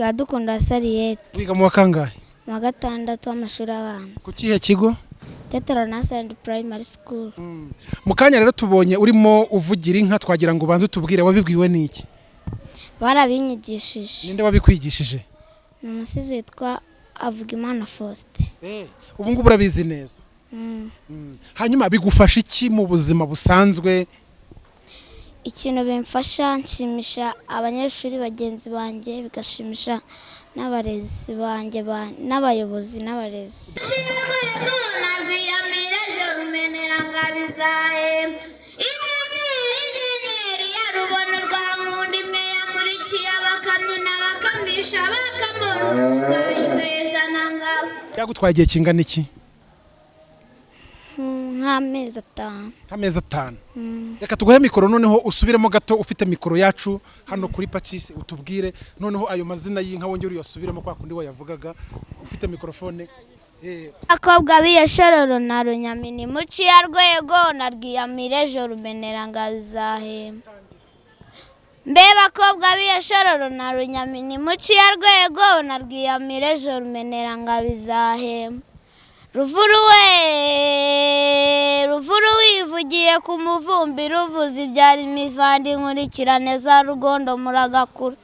Nitwa Iradukunda Sariyete. Wiga mu wa kangahe? Mu wa gatandatu w'amashuri abanza. Ku kihe kigo? Tetero Nursery Primary School. Mu kanya rero tubonye urimo uvugira inka, twagira ngo ubanze utubwire, wabibwiwe n'iki? Barabinyigishije. Ninde wabikwigishije? Ni umusizi witwa Avugimana Faustin. Ubu ngubu urabizi neza? Hanyuma bigufasha iki mu buzima busanzwe? Ikintu bimfasha, nshimisha abanyeshuri bagenzi banjye, bigashimisha n'abarezi banjye, n'abayobozi n'abarezi. Inyenyeri, inyenyeri ya rubona rwa nkunda, imwe yamurikiye abakamyi n'abakamisha bakamura bayiheza na ngabo. Byagutwaye igihe kingana iki? Nk'amezi 5. Nk'amezi 5. Reka tuguhe mikoro noneho usubiremo gato, ufite mikoro yacu hano kuri Pacis, utubwire noneho ayo mazina y'inka, wongere uyasubiremo kwa kundi wayavugaga ufite mikorofone. Abakobwa b'iyo shororo na Runyamini muciya rwego na Rwiyamire rumenera ngabizahema. Mbe bakobwa b'iyo shororo na Runyamini muciya rwego na Rwiyamire rumenera ngabizahema. Ruvuru we ruvuru wivugiye ku muvumbi, ruvuze ibyara imivandi nkurikirane za rugondo muragakura.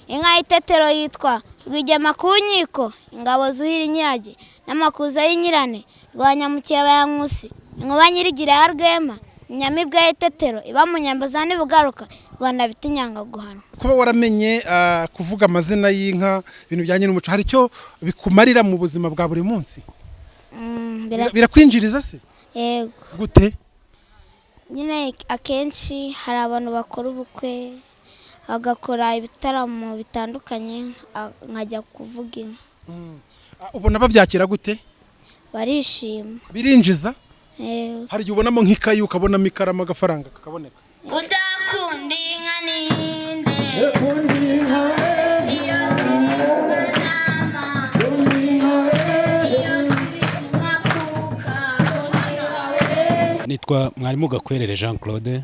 Inka y'itetero yitwa Rwigema ku nkiko, ingabo zuhira inyirage n'amakuza y'inyirane, rwa Nyamukeba ya Nkusi, inkuba nyirigira ya Rwema, inyamibwa y'itetero iba mu nyambo za Nibugaruka, Rwanda bita inyanga guhanwa. Kuba waramenye kuvuga amazina y'inka, ibintu bijyanye n'umuco, hari icyo bikumarira mu buzima bwa buri munsi? Birakwinjiriza se? Yego. Gute? Nyine akenshi hari abantu bakora ubukwe, bagakora ibitaramo bitandukanye, nkajya kuvuga inka. Ubona babyakira gute? Barishima. Birinjiza? Yego. Hari igihe ubonamo nk'ikayi, ukabonamo ikaramu, agafaranga kakaboneka. Udakunda inka ninde? Iyo ziri mu manama, iyo ziri mu makuka. Nitwa mwarimu Gakwerere Jean Claude,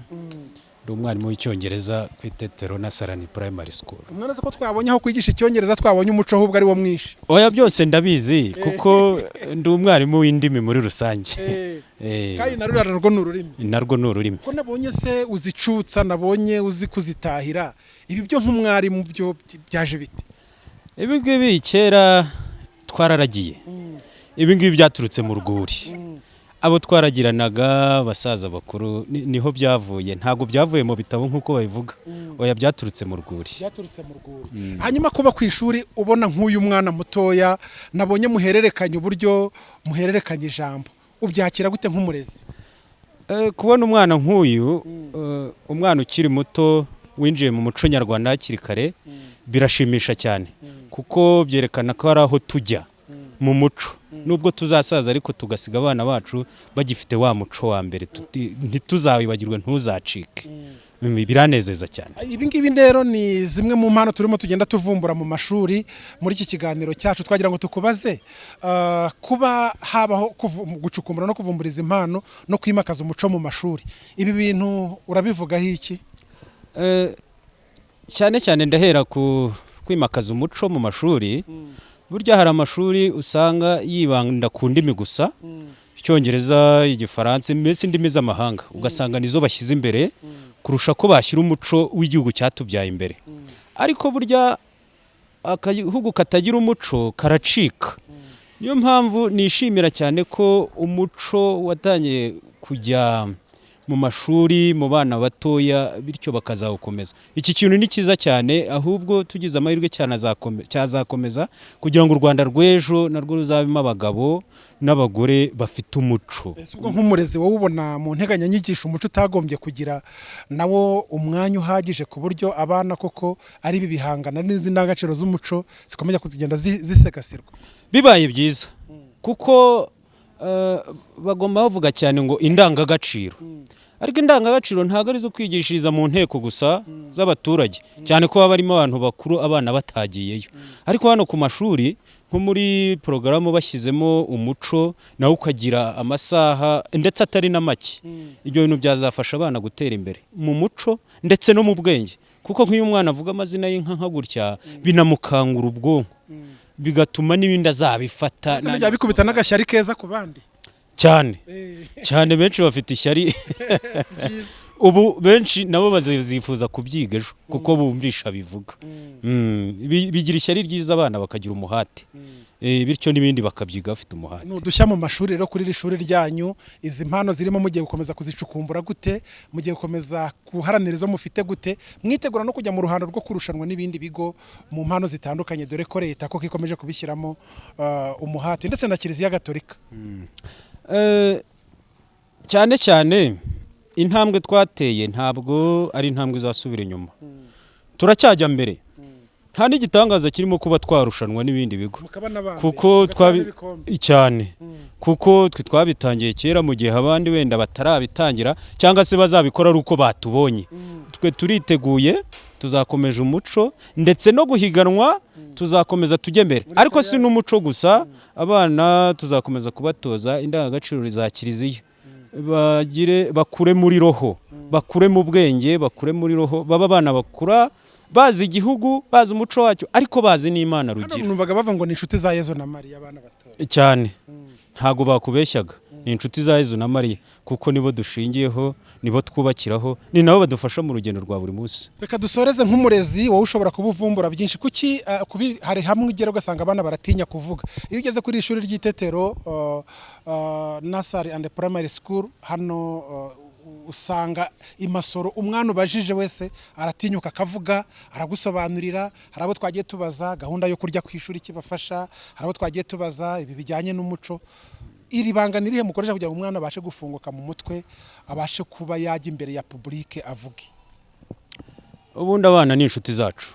ndi umwarimu w'Icyongereza ku Itetero Nasarani Primary School. None se ko twabonye aho kwigisha Icyongereza, twabonye umuco ahubwo ari wo mwinshi? Oya, byose ndabizi kuko ndi umwarimu w'indimi muri rusange. Kandi na ruriya narwo ni ururimi. Narwo ni ururimi. Ko nabonye se uzicutsa, nabonye uzi kuzitahira, ibi byo nk'umwarimu byo byaje bite? Ibi ngibi kera twararagiye, ibi ngibi byaturutse mu rwuri, abo twaragiranaga, abasaza bakuru, niho byavuye. Ntabwo byavuye mu bitabo nk'uko babivuga, oya, byaturutse mu rwuri. Byaturutse mu rwuri. Hanyuma kuba ku ishuri ubona nk'uyu mwana mutoya nabonye muhererekanya, uburyo muhererekanya ijambo, ubyakira gute nk'umurezi? Kubona umwana nk'uyu, umwana ukiri muto winjiye mu muco nyarwanda hakiri kare, birashimisha cyane kuko byerekana ko hari aho tujya mu muco, nubwo tuzasaza ariko tugasiga abana bacu bagifite wa muco wa mbere, ntituzawibagirwe, ntuzacike. Biranezeza cyane. Ibi ngibi rero ni zimwe mu mpano turimo tugenda tuvumbura mu mashuri. Muri iki kiganiro cyacu twagira ngo tukubaze, kuba habaho gucukumbura no kuvumbura izi impano no kwimakaza umuco mu mashuri, ibi bintu urabivugaho iki? Cyane cyane ndahera ku kwimakaza umuco mu mashuri. Burya hari amashuri usanga yibanda ku ndimi gusa, Icyongereza, Igifaransa, mbese indimi z'amahanga, ugasanga nizo bashyize imbere kurusha ko bashyira umuco w'igihugu cyatubyaye imbere. Ariko burya agahugu katagira umuco karacika. Niyo mpamvu nishimira cyane ko umuco watangiye kujya mu mashuri, mu bana batoya, bityo bakazawukomeza. Iki kintu ni cyiza cyane, ahubwo tugize amahirwe cyane cyazakomeza kugira ngo u Rwanda rw'ejo narwo ruzabemo abagabo n'abagore bafite umuco. Ese ubwo nk'umurezi wowe ubona mu nteganyanyigisho umuco utagombye kugira nawo umwanya uhagije, ku buryo abana koko ari ibi bihangana n'izindi ndangagaciro z'umuco zikomeza kugenda zisegasirwa? Bibaye byiza, kuko bagomba bavuga cyane ngo indangagaciro, ariko indangagaciro ntabwo ari izo kwigishiriza mu nteko gusa z'abaturage, cyane ko haba harimo abantu bakuru, abana batagiyeyo. Ariko hano ku mashuri, nko muri porogaramu bashyizemo umuco nawe ukagira amasaha, ndetse atari na make, ibyo bintu byazafasha abana gutera imbere mu muco ndetse no mu bwenge. Kuko nk'iyo umwana avuga amazina y'inka nka gutya, binamukangura ubwonko, bigatuma n'ibindi azabifata. Ese bijya bikubita n'agashyari keza ku bandi? Cyane cyane, benshi bafite ishyari. Byiza. Ubu benshi nabo bazifuza kubyiga ejo kuko bumvisha bivuga. Bigira ishyari ryiza, abana bakagira umuhate. Bityo n'ibindi bakabyiga bafite umuhate. Ni udushya mu mashuri rero. Kuri iri shuri ryanyu, izi mpano zirimo mugiye gukomeza kuzicukumbura gute? Mugiye gukomeza guharanira izo mufite gute, mwitegura no kujya mu ruhando rwo kurushanwa n'ibindi bigo mu mpano zitandukanye, dore ko leta koko ikomeje kubishyiramo umuhate, ndetse na Kiliziya Gatolika? Cyane cyane intambwe twateye ntabwo ari intambwe izasubira inyuma, turacyajya mbere. Nta n'igitangaza kirimo kuba twarushanwa n'ibindi bigo mukaba n'abandi kuko mugatwara twabi n'ibikombe. Cyane, kuko twe twabitangiye kera, mu gihe abandi wenda batarabitangira cyangwa se bazabikora ari uko batubonye. Twe turiteguye, tuzakomeza umuco ndetse no guhiganwa, tuzakomeza tujye mbere. Ariko si n'umuco gusa, abana tuzakomeza kubatoza indangagaciro za Kiliziya, bagire bakure muri roho, bakure mu bwenge, bakure muri roho, baba abana bakura bazi igihugu, bazi umuco wacyo, ariko bazi n'Imana Hano rugira. Numvaga bavuga ngo ni inshuti za Yezu na Mariya, abana batoya. Cyane, ntabwo bakubeshyaga, ni inshuti za Yezu na Mariya, kuko nibo dushingiyeho, nibo twubakiraho, ni nabo badufasha mu rugendo rwa buri munsi. Reka dusoreze. Nk'umurezi, wowe ushobora kuba uvumbura byinshi, kuki hari hamwe ugera ugasanga abana baratinya kuvuga? Iyo ugeze kuri iri shuri ry'Itetero Nursery and Primary School hano, usanga imasoro umwana ubajije wese aratinyuka akavuga, aragusobanurira. Hari abo twagiye tubaza gahunda yo kurya ku ishuri kibafasha, hari abo twagiye tubaza ibi bijyanye n'umuco. Iri banga ni irihe mukoresha kugira ngo umwana abashe gufunguka mu mutwe, abashe kuba yajya imbere ya public avuge? Ubundi abana ni inshuti zacu.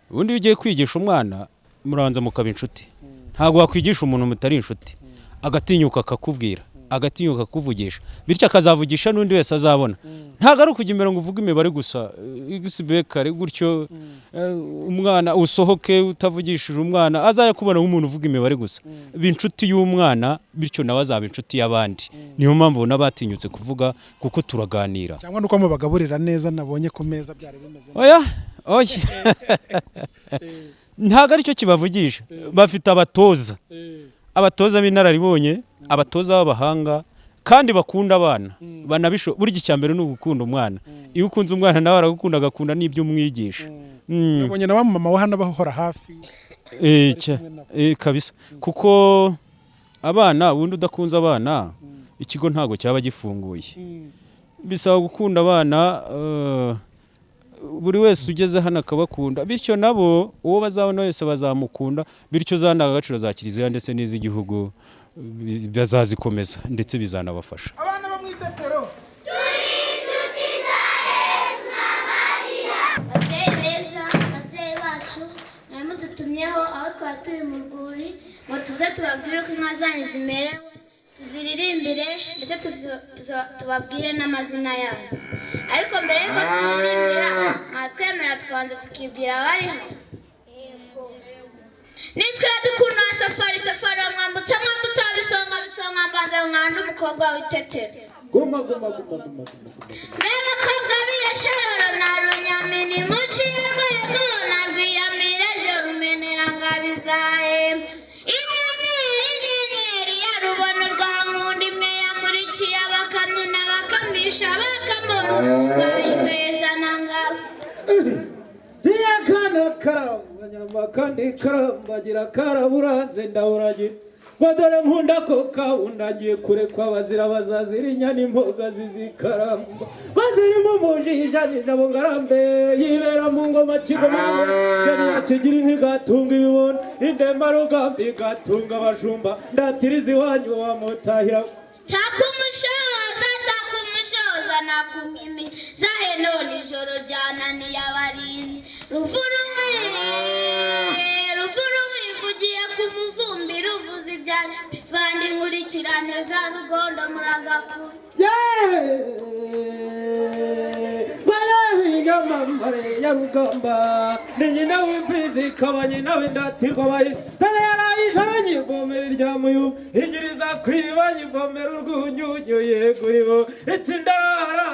Ubundi iyo ugiye kwigisha umwana, murabanza mukaba inshuti. Ntabwo wakwigisha umuntu mutari inshuti, agatinyuka akakubwira, agatinyuka akakuvugisha, bityo akazavugisha n'undi wese azabona. Ntabwo ari ukujya imbere ngo uvuge imibare gusa, x b kare gutyo, umwana usohoke utavugishije umwana, azajya kubona nk'umuntu uvuga imibare gusa. Ba inshuti y'umwana, bityo nawe azaba inshuti y'abandi. Niyo mpamvu ubona batinyutse kuvuga, kuko turaganira. Cyangwa nuko mubagaburira neza? Nabonye ku meza byari bimeze neza. Oya, oya, ntabwo aricyo kibavugisha. Bafite abatoza, abatoza b'inararibonye, abatoza b'abahanga kandi bakunda abana banabisho. Burya icya mbere ni ugukunda umwana. Iyo ukunze umwana, nawe aragukunda, agakunda n'ibyo umwigisha. Nabonye na wa mama wa hano bahora hafi. Kumwe nabo. Kabisa, kuko abana, ubundi udakunze abana, ikigo ntabwo cyaba gifunguye. Bisaba gukunda abana, buri wese ugeze hano akabakunda, bityo nabo uwo bazabona wese bazamukunda, bityo za ndangagaciro za Kiliziya ndetse n'iz'igihugu bazazikomeza, ndetse bizanabafasha. Abana bo mu Itetero. Babyeyi beza, ababyeyi bacu, mwari mudutumyeho aho twari turi mu rwuri ngo tuze tubabwire uko inka zanyu zimerewe, tuziririmbire, ndetse tubabwire n'amazina yazo. Ariko mbere y'uko tuziririmbira, mwatwemera tukabanza tukibwira abariho. Nitwa Iradukunda wa Safari, Safari wa Mwambutsa, Mwambutsa wa Bisonga, Bisonga mbanza mwanda umukobwa w'Itetero. Guma guma guma guma guma guma. Mbe bakobwa b'Irashororo na Runyamini, muciye rwego na Rwiyamire ejo rumenera ngabizahemba. Inyenyeri, inyenyeri ya rubona rwa Nkunda imwe yamurikiye abakamyi n'abakamisha bakamuru bayiheza na ngabo. Tiyakana karamba kandi karambagira karaburanze ndawuragira, badore nkunda ko kawundagiye kure kw'abazira bazazira inyana imboga zizikaramba bazirimo umujija nijabo ngarambe yibera mu ngoma kigoma yari yakigira inka igatunga ibibona indembarugamba igatunga abashumba ndatiriza iwanyu wamutahira. Takumushoza, takumushoza, nakumimi zahe none ijoro ryananiye abarinzi. Ruvuruwe, ruvuruwe, ivugiye ku muvumbi ruvuze ibyanyu vandi nkurikirane za rugondo muragakuru. Nyamamare ya rugamba ni nyina w'imfizi ikaba nyina w'indatirwa bayi dore yaraye ijoro nyivomera irya muyumba ingiriza ku iriba nyivomera urwunyunyu yeguribo iti ndarara.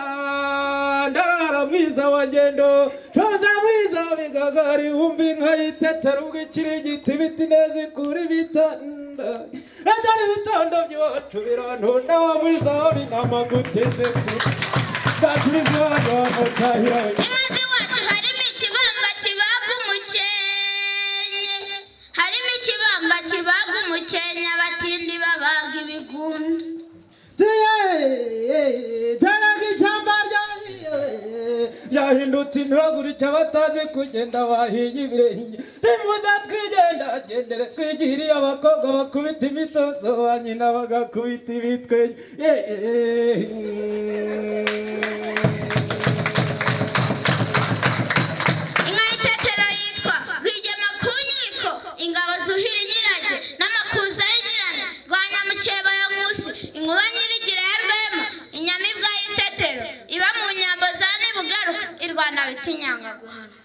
Ndarara mwiza wa ngendo coza mwiza bigagari wumva inka yitetera ubwo ikirigiti biti neza ikura ibitanda atari ibitondo by'iwacu birantunda wa mwiza wa binama guteze kure datubizi wanyu wamutahira. Inka z'iwacu harimo ikibamba kibaga umukenke, harimo ikibamba kibaga umukenke, abatindi babaga ibigunda. Teraga ishyamba ryahindutse inturagurike, abatazi kugenda bahiye ibirenge. Nimuze twigenda gendere twigiriye abakobwa bakubita imitozo, ba nyina bagakubita ibitwenge. Inka y'itetero yitwa Rwigema ku nkiko, ingabo zuhira inyirage n'amakuza y'inyirane, rwa Nyamukeba ya Nkusi, inkuba nyirigira ya Rwema, inyamibwa y'itetero iba mu nyambo za Nibugaruka, irwana bita inyangaguhana.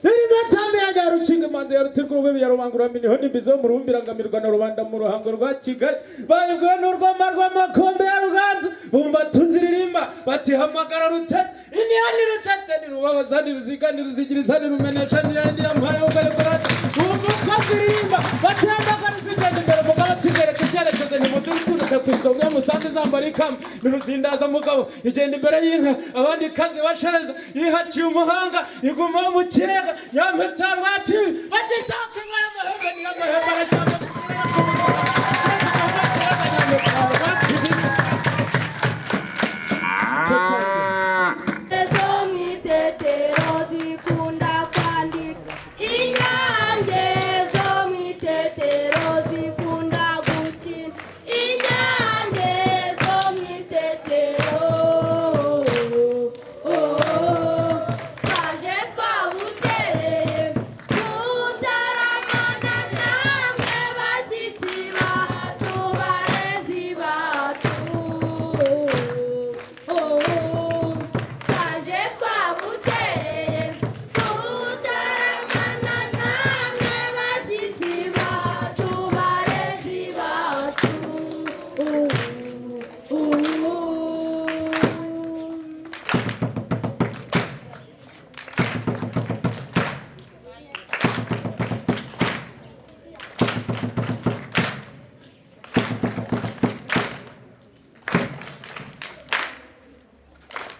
Iri ya Nyarukinga, imanzi ya Rutirwa, ya Rubangura miniho n'imbizo mu rumbirangamirwa na rubanda mu ruhango rwa Kigali, bayibwiwe n'urwoma rw'amakombe ya Ruganzu, bumva tuziririmba bati hamagara Rutete iniha ni Rutete ni Rubabaza ni Ruziga ni Ruzigiriza ni Rumenesha ni yandi yampaye ubwo kurata. Bumva uko ziririmba bati hamagara zigenda imbere mugabo tuzereka icyerekezo, nimuzikuruka ku isonga musanze zambara ikamba ni Ruzindaza mugabo igenda imbere y'inka abandi kazi bashereza yihaciye umuhanga iguma mu kirega yampeta rwaki.